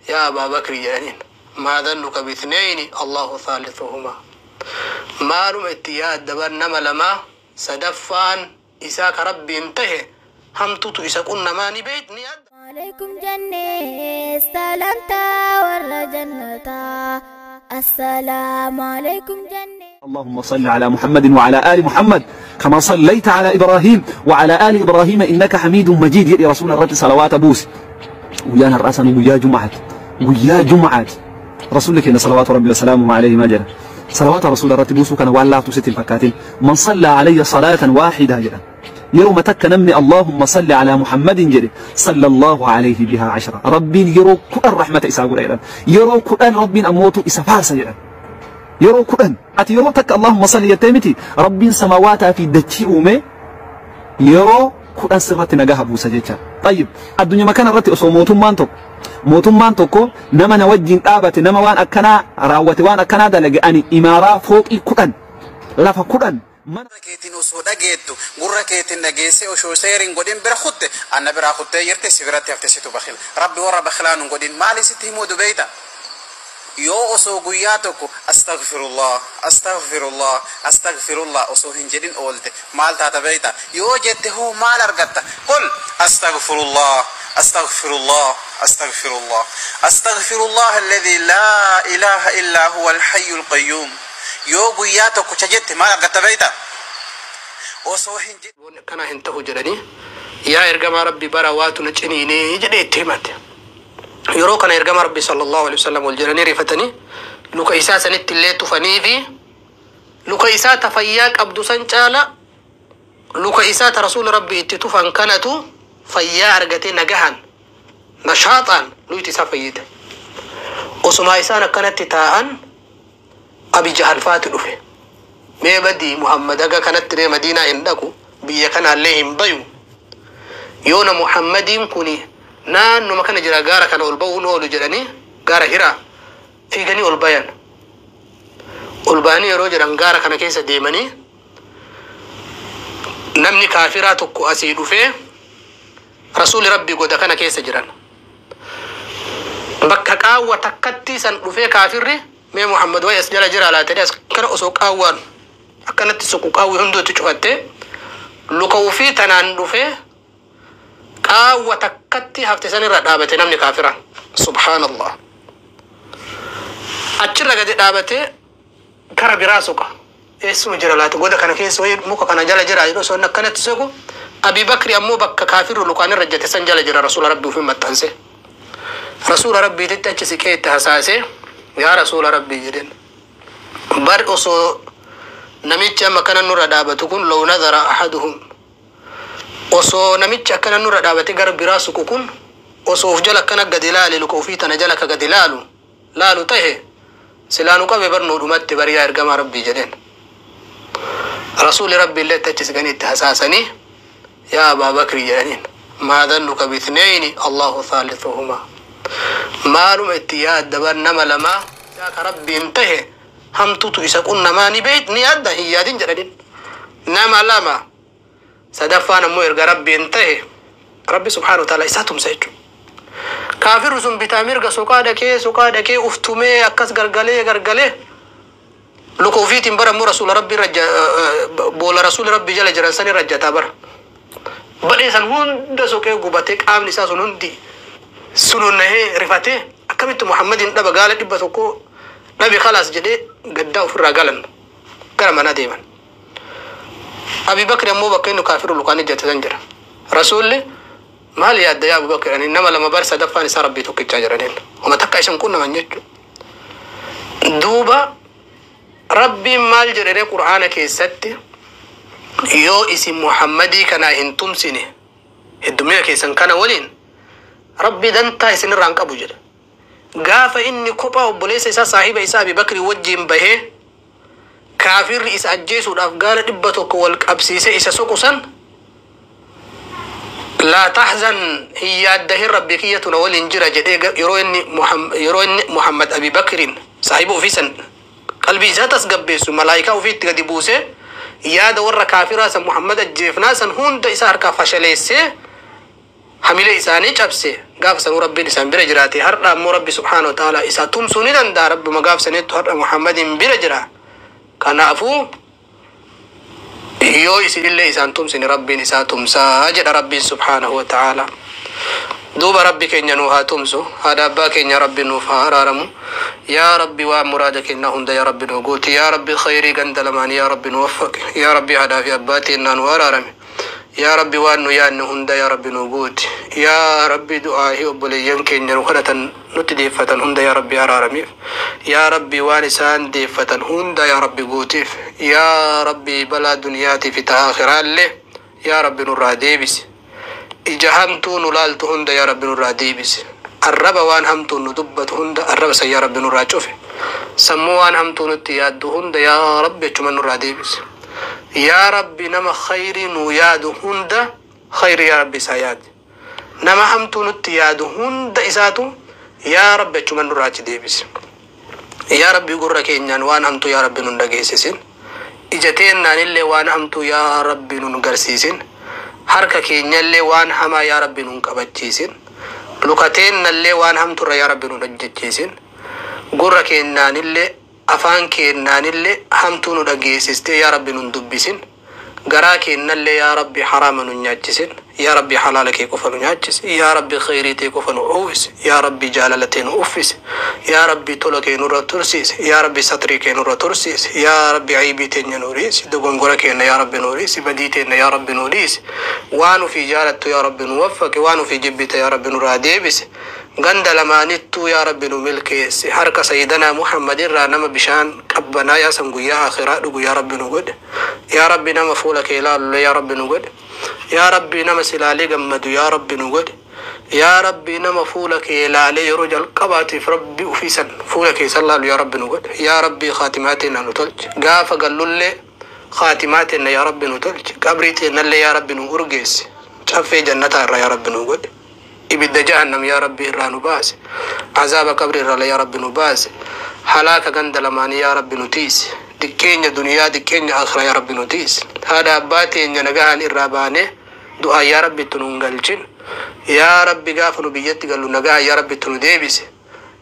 Yaa Abaa Bakri jedhaniin, maa dhannuka bithneyni Allahu thalithuhumaa. Maaluma itti yaadda bar nama lamaa sadaffaan isaa ka Rabbiin tahe hamtutu isa qunnamaa ni beeyt ni yaadda. Alaikum jennee salaamtaa warra jannataa. Assalaamu alaikum jennee. اللهم صل على محمد وعلى آل محمد كما صليت على إبراهيم وعلى آل إبراهيم إنك حميد مجيد. يا رسول الله صلوات بوس ويانا الرأس ويا جمعة ويا جمعة رسولك إن صلوات ربي وسلامه عليه ما جرى صلوات رسول الله بوس كان ولا تست الفكاتين من صلى علي صلاة واحدة جرى يوم تك نمني اللهم صل على محمد جري صلى الله عليه بها 10 ربي يرو كل رحمة إساقول أيضا يرو كل ربي أموت إسفارس جرى يرو كلن أتي يرو تك اللهم صل يتمتي ربي سماوات في دتي أمي يرو كلن سرت نجاها بوسجتها. طيب الدنيا مكان الرتي أصو موتوم مانتو موتوم مانتو كو نما نوجين آبت نما وان أكنا راوت وان أكنا دلج أني إمارة فوق كلن لفا كلن Keetiin osoo dhageettu gurra keetiin dhageesse osoo seeriin godhin bira kutte anna biraa kuttee jirte si biratti hafte situ bakhila rabbi warra bakhilaan hin godhin maali sitti himuu dubeeyta yoo osoo guyyaa tokko astaghfirullah astaghfirullah astaghfirullah osoo hin jedhin oolte maal taata beeyta yoo jette hoo maal argatta qul astaghfirullah astaghfirullah astaghfirullah astaghfirullah alladhi laa ilaha illa huwa alhayyul qayyum yoo guyyaa tokko cha jette maal argatta beeyta osoo hin jedhin Kana hin ta'u jedhanii yaa ergamaa rabbi bara waatu na ciniinee jedhee itti himate. Yeroo kana ergamaa rabbi sallallahu alaihi wasallam wal jedhanii rifatanii luka isaa sanitti illee tufanii fi luka isaa ta fayyaa qabdu san caala luka isaa ta rasuula rabbi itti tufan kanatu fayyaa argatee nagahan nashaaxaan luyti isaa fayyite. Osumaa isaan akkanatti taa'an Abi Jahal faatu dhufe. Mee badii Muhammad haga kanatti mee Madiinaa hin dhaqu biyya kanaallee hin bayu. Yoona Muhammadiin kuni naannuma kana jira gaara kana ol ba'uun oolu jedhanii gaara Hiraa fiiganii ol bayan. Ol ba'anii yeroo jedhan gaara kana keessa deemanii namni kaafiraa tokko asii dhufee rasuulli rabbii goda kana keessa jiran. Bakka qaawwa takkatti san dhufee kaafirri mee Muhammad wayi as jala jira laata jedhee as kana osoo qaawwaan akkanatti suqu qaawwi hunduutti cufattee luka ufii tanaan dhufee qaawwa takkatti hafte san irra dhaabate namni kaafira. Subhaanallah. Achirra gadi dhaabatee gara biraa suqa. Eessuma jira laata goda kana keessa wayi muka kana jala jira yeroo osoo inni akkanatti suqu Abi Bakri ammoo bakka kaafirri lukaan irra jette san jala jira rasuula rabbii ofiin maxxanse. Rasuula rabbiititti achi siqee itti hasaasee yaa rasuula rabbii jedheen. Bar osoo namichi amma kana nurra dhaabatu kun law nadara ahaduhum osoo namichi akkana nurra dhaabate gara biraa suqu kun osoo of jala akkana gadi ilaale luka ofii tana jala ka gadi ilaalu laalu tahe silaa nu qabe bar nuu dhumatti bar yaa ergamaa rabbii jedheen. Rasuulli rabbii illee itti achi siqanii itti hasaasanii yaa Abaa Bakri jedhaniin maa dhannuka bithneyni Allahu thalithuhumaa. Maaluma itti yaadda bar nama lamaa isaa ka rabbiin tahe hamtutu isa qunnamaa ni beeyt ni yaadda hin yaadin jedhaniin. Nama lama sadaffaan ammoo erga rabbiin tahe rabbi subhaanahu wa ta'ala isaa tumsa jechuudha. Kaafirri sun bitaa mirga soqaa dhaqee soqaa dhaqee uftumee akkas gargalee gargalee luka ofiitiin bara ammoo rasuula rabbii irra boola rasuula rabbii jala jiran san irra jataa bara. Badhee san hunda soqee gubatee qaamni isaa sun hundi sununnahee rifatee akkamitti Muhammadin dhaba gaala 100 dhabe khalaas jedhee gaddaa ofirraa galan gara manaa deeman. Abi Bakri ammoo bakka inni kaafiru lukaan ijjate san jira. Rasuulli maal yaadda yaa Abu Bakri ani nama lama bar sadaffaan isaa rabbii tokkichaa jedhaniin. Homa takka isan qunnaman jechuudha. Duuba rabbiin maal jedhee Qur'aana keessatti yoo isin Muhammadii kanaa hin tumsine heddumina keessan kana waliin rabbi dantaa isinirraa hin qabu jedha. Gaafa inni kophaa obboleessa isaa saahiba isaa Abi Bakri wajjin bahee kaafirri isa ajjeesuudhaaf gaala 100 wal qabsiisee isa soqu san laa tahzan hin yaaddahin rabbi kiyyatu na waliin jira jedhee yeroo inni Muhammad Abi Bakriin saahiba ofii san qalbii isaa tasgabbeessu malaayikaa ofiitti gadi buusee yaada warra kaafiraa san Muhammad ajjeefnaa san hunda isaa harkaa fashaleessee Hamilee isaanii cabse gaafa sanuu Rabbiin isaan bira jiraate. Har'a ammoo Rabbi subhaanahu wa ta'ala isaa tumsuu ni danda'a. Rabbuma gaafa saniittu har'a Muhammadiin bira jira. Kanaafuu yoo isinillee isaan tumsine, Rabbiin isaa tumsaa jedha Rabbiin subhaanahu wa ta'ala. Duuba Rabbi keenya nuu haa tumsu. Haadha abbaa keenya Rabbi nuuf haa araaramu. Yaa Rabbi, waan muraada keenyaa hunda yaa Rabbi nuu guuti. Yaa Rabbi, khayrii ganda lamaanii yaa Rabbi nu waffaqe. Yaa Rabbi, haadhaa fi abbaa teennaa nu araarame. Yaa Rabbi, waan nu yaadne hunda yaa Rabbi nu guuti. Yaa Rabbi, du'aahii obboleeyyan keenya nu kadhatan, nutti deeffatan hunda yaa Rabbi araaramiif. Yaa Rabbi, waan isaan deeffatan hunda yaa Rabbi guutiif. Yaa Rabbi, balaa duniyaatii fi ta aakhiraallee yaa Rabbi nurraa deebisi. Ija hamtuu nu laaltu hunda yaa Rabbi nurraa deebisi. Arraba waan hamtuu nu dubbatu hunda, arraba san yaa Rabbi nurraa cufe. Sammuu waan hamtuu nutti yaaddu hunda yaa Rabbi achuma nurraa deebisi. Yaa Rabbi, nama khayrii nu yaadu hunda khayrii yaa Rabbi isaa yaadi. Nama hamtuu nutti yaadu hunda isaatu yaa Rabbi achuma nurraa achi deebisi. Yaa Rabbi, gurra keenyaan waan hamtuu yaa Rabbi nun dhageessisin. Ija teennaanillee waan hamtuu yaa Rabbi nun garsiisin. Harka keenyallee waan hamaa yaa Rabbi nun qabachiisin. Luka teennallee waan hamturra yaa Rabbi nun hojjechiisin. Gurra keenyaanillee, afaan keenyaanillee hamtuu nu dhageessistee yaa Rabbi nun dubbisin. Garaa keennallee yaa Rabbi haraama nun nyaachisin. Yaa Rabbi, halaala kee qofa nu nyaachisi. Yaa Rabbi, khayrii tee qofa nu uwwisi. Yaa Rabbi, jaalala tee nu uffisi. Yaa Rabbi, tola kee nurra tursiisi. Yaa Rabbi, satrii kee nurra tursiisi. Yaa Rabbi, aybii teenya nu dhiisi. Dogongora keenya yaa Rabbi nu dhiisi. Badii teenya yaa Rabbi nu dhiisi. Waan ufii jaalattu yaa Rabbi nu waffaqi. Waan ufii jibbite yaa Rabbi nurraa deebisi. Ganda lamaanittuu yaa Rabbi nu milkeessi. Harka Sayyidanaa Muhammad irraa nama bishaan qabbanaa yaasan guyyaa akhiraa dhugu yaa Rabbi nu godhe. Yaa Rabbi, nama fuula kee ilaalu yaa Rabbi nu godhe. Yaa Rabbi, nama silaalee gammadu yaa Rabbi nu godhe. Yaa Rabbi, nama fuula kee ilaalee yeroo jalqabaatiif Rabbi ufiisan fuula kee san laalu yaa Rabbi nu godhe. Yaa Rabbi, khaatimaa teenya nu tolche. Gaafa gallullee khaatimaa teenya yaa Rabbi nu tolche. Qabrii teennallee yaa Rabbi nu urgeesse. Caffee jannataa irraa yaa Rabbi nu godhe. Ibidda jahannam yaa Rabbi irraa nu baase. Azaaba qabri irraa yaa Rabbi nu baase. Halaaka ganda lamaanii yaa Rabbi nu tiise. Diqqeenya duniyaa, diqqeenya akhiraa yaa Rabbi nu tiise. Haadha abbaa teenya nagahaan irraa baanee du'aa yaa Rabbi itti nu hin galchin. Yaa Rabbi, gaafa nu biyyatti gallu nagaan yaa Rabbi itti nu deebise.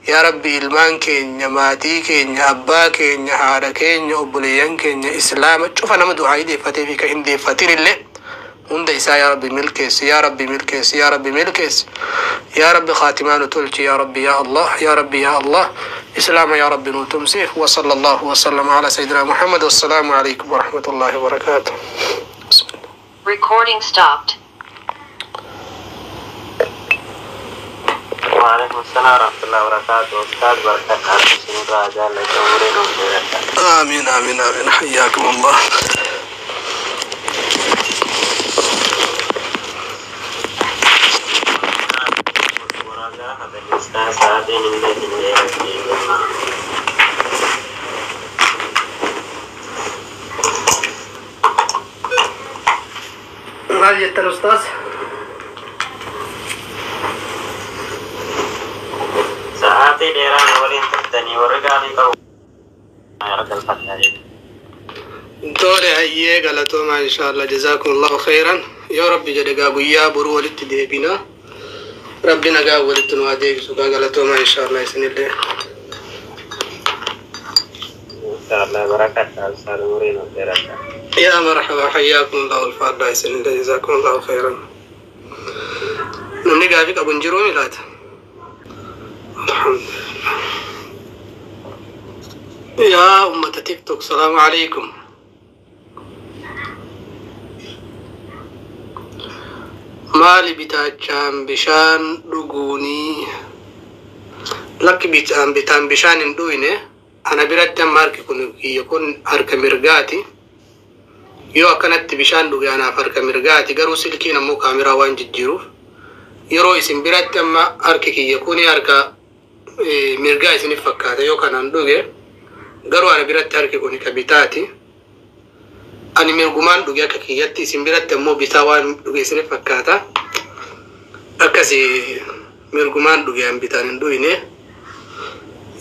Yaa Rabbi, ilmaan keenya, maatii keenya, abbaa keenya, haadha keenya, obboleeyyan keenya islaama cufa, nama du'aa deeffatee fi kan hin deeffatin illee hunda isaa yaa Rabbi milkeessi. Yaa Rabbi milkeessi. Yaa Rabbi milkeessi. Yaa Rabbi, khaatimaa nu tolchi. Yaa Rabbi yaa Allah, yaa Rabbi yaa Allah, islaama yaa Rabbi nu tumsi. Wa sallallahu wa sallam ala sayyidina Muhammad. Wassalaamu alaykum wa rahmatullahi wa barakaatuh. Recording stopped. وعليكم السلام ورحمة الله وبركاته. أستاذ، بركات سنرى جعل عمرين. آمين آمين آمين، حياكم الله. أستاذ، ساعتين الليل. Maal jettan, ustaaz? Sa'aatii dheeraa nu waliin turtanii, warri gaafii qabu galfadhaa jechuudha. Tole, hayyee, galatoomaa inshaallah, jazaakumullahu khayran. Yoo Rabbi jedhe gaa guyyaa boruu walitti deebina. Rabbi nagaa walitti nu haa deebisu. Gaa galatoomaa inshaallah isinillee. Inshaallah, barakadhaa ustaaz, umurii nuuf dheeradhaa. يا مرحبا، حياكم الله، الفضل isinillee, جزاكم الله خيرا. Namni gaafii qabu hin jiruu milaata? Alhamdulillah. Yaa ummata TikTok, salaamu alaikum. Maali bitaachaan bishaan dhuguunii? Lakki, bitaan bitaan bishaan hin dhuyne. Ana biratti amma harki kun kiyya kun harka mirgaati. Yoo akkanatti bishaan dhuge anaaf harka mirgaati. Garuu silkiin ammoo kaameraa waan jijjiiruuf yeroo isin biratti amma harki kiyya kuni harka mirgaa isinif fakkaata yoo kanaan dhuge. Garuu ana biratti harki kun ka bitaati. Ani mirgumaan dhuge akka kiyyatti, isin biratti ammoo bitaa waan dhuge isinif fakkaata. Akkasi mirgumaan dhuge, an bitaan hin dhuyne.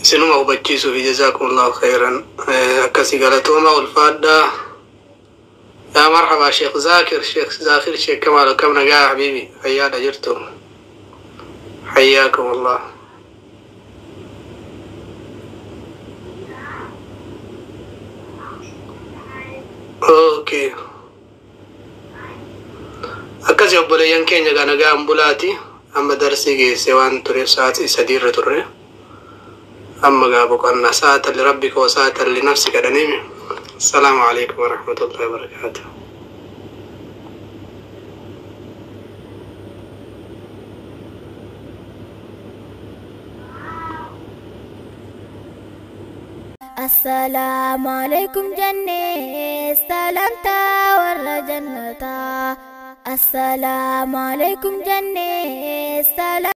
Isinuma hubachiisuuf. Jazaakumullahu khairan. Akkasi, galatooma, ulfaadhaa. Yaa marhaba Sheekh Zaakir, Sheekh Zaakir, Sheekh Kamaal, akkam nagaa habiibi? Fayyaadha jirtu? Hayyaakum Allah. Okay. Akkasii obboleeyyan keenya gaa nagaan bulaati. Amma darsii geesse waan tureef sa'aatii 3 irra turre. Amma gaa boqonnaa sa'aatan li rabbika wa sa'aatan li nafsika dhaniimi. Assalaamu alaikum warahmatullahi wabarakaatuh. Assalaamu alaikum jennee salaamtaa warra jannataa. Assalaamu alaikum jennee salaamtaa.